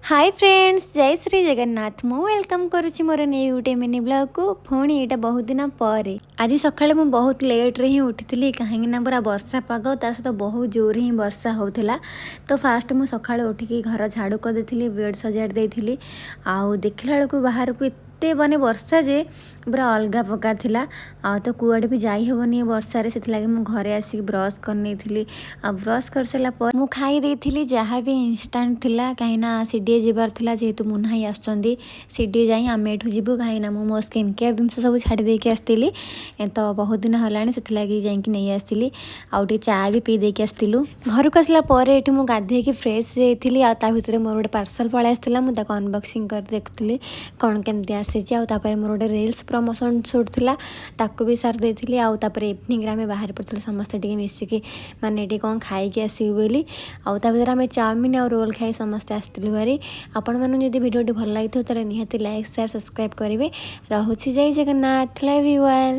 High friends, ଜୟ ଶ୍ରୀ ଜଗନ୍ନାଥ। ମୁଁ welcome କରୁଛି ମୋର ନ୍ୟୁ ଗୋଟେ ମିନି ବ୍ଲଗ୍କୁ। ପୁଣି ଏଇଟା ବହୁତ ଦିନ ପରେ। ଆଜି ସକାଳେ ମୁଁ ବହୁତ ଲେଟ୍ରେ ହିଁ ଉଠିଥିଲି, କାହିଁକି ନା ପୁରା ବର୍ଷା ପାଗ, ତା ସହିତ ବହୁତ ଜୋରରେ ହିଁ ବର୍ଷା ହେଉଥିଲା। ତ ଫାଷ୍ଟ ମୁଁ ସକାଳୁ ଉଠିକି ଘର ଝାଡ଼ୁ କରିଦେଇଥିଲି, ବେଡ଼୍ ସଜାଡ଼ି ଦେଇଥିଲି। ଆଉ ଦେଖିଲା ବେଳକୁ ବାହାରକୁ ଏତେ ମାନେ ବର୍ଷା ଯେ ପୁରା ଅଲଗା ପ୍ରକାର ଥିଲା। ଆଉ ତ କୁଆଡ଼େ ବି ଯାଇ ହେବନି ଏ ବର୍ଷାରେ, ସେଥିଲାଗି ମୁଁ ଘରେ ଆସିକି ବ୍ରସ୍ କରିନେଇଥିଲି। ଆଉ ବ୍ରସ୍ କରିସାରିଲା ପରେ ମୁଁ ଖାଇ ଦେଇଥିଲି ଯାହା ବି ଇନଷ୍ଟାଣ୍ଟ ଥିଲା, କାହିଁକିନା ସିଡ଼ିଏ ଯିବାର ଥିଲା। ଯେହେତୁ ମୁନା ଭାଇ ଆସୁଛନ୍ତି ସିଡ଼ିଏ ଯାଇ, ଆମେ ଏଠୁ ଯିବୁ, କାହିଁକିନା ମୁଁ ମୋ ସ୍କିନ୍ କେୟାର ଜିନିଷ ସବୁ ଛାଡ଼ି ଦେଇକି ଆସିଥିଲି ତ ବହୁତ ଦିନ ହେଲାଣି, ସେଥିଲାଗି ଯାଇକି ନେଇ ଆସିଲି। ଆଉ ଟିକେ ଚା ବି ପିଇ ଦେଇକି ଆସିଥିଲୁ। ଘରକୁ ଆସିଲା ପରେ ଏଠି ମୁଁ ଗାଧେଇକି ଫ୍ରେଶ୍ ଯାଇଥିଲି। ଆଉ ତା ଭିତରେ ମୋର ଗୋଟେ ପାର୍ସଲ୍ ପଳେଇ ଆସିଥିଲା, ମୁଁ ତାକୁ ଅନବକ୍ସିଂ କରି ଦେଖୁଥିଲି କ'ଣ କେମିତି ଆସିଛି। ଆଉ ତାପରେ ମୋର ଗୋଟେ ରିଲ୍ସ ପ୍ରମୋସନ୍ ସୁଟ୍ ଥିଲା, ତାକୁ ବି ସାରି ଦେଇଥିଲି। ଆଉ ତାପରେ ଇଭିନିଂରେ ଆମେ ବାହାରି ପଡ଼ିଥିଲୁ ସମସ୍ତେ ଟିକେ ମିଶିକି, ମାନେ ଟିକେ କ'ଣ ଖାଇକି ଆସିବୁ ବୋଲି। ଆଉ ତା ଭିତରେ ଆମେ ଚାଉମିନ୍ ଆଉ ରୋଲ୍ ଖାଇ ସମସ୍ତେ ଆସିଥିଲୁ ଭାରି। ଆପଣମାନଙ୍କୁ ଯଦି ଭିଡ଼ିଓଟି ଭଲ ଲାଗିଥିବ, ତାହେଲେ ନିହାତି ଲାଇକ୍, ସେୟାର, ସବସ୍କ୍ରାଇବ୍ କରିବେ। ରହୁଛି, ଜୟ ଜଗନ୍ନାଥ, ଲଭ୍ you all.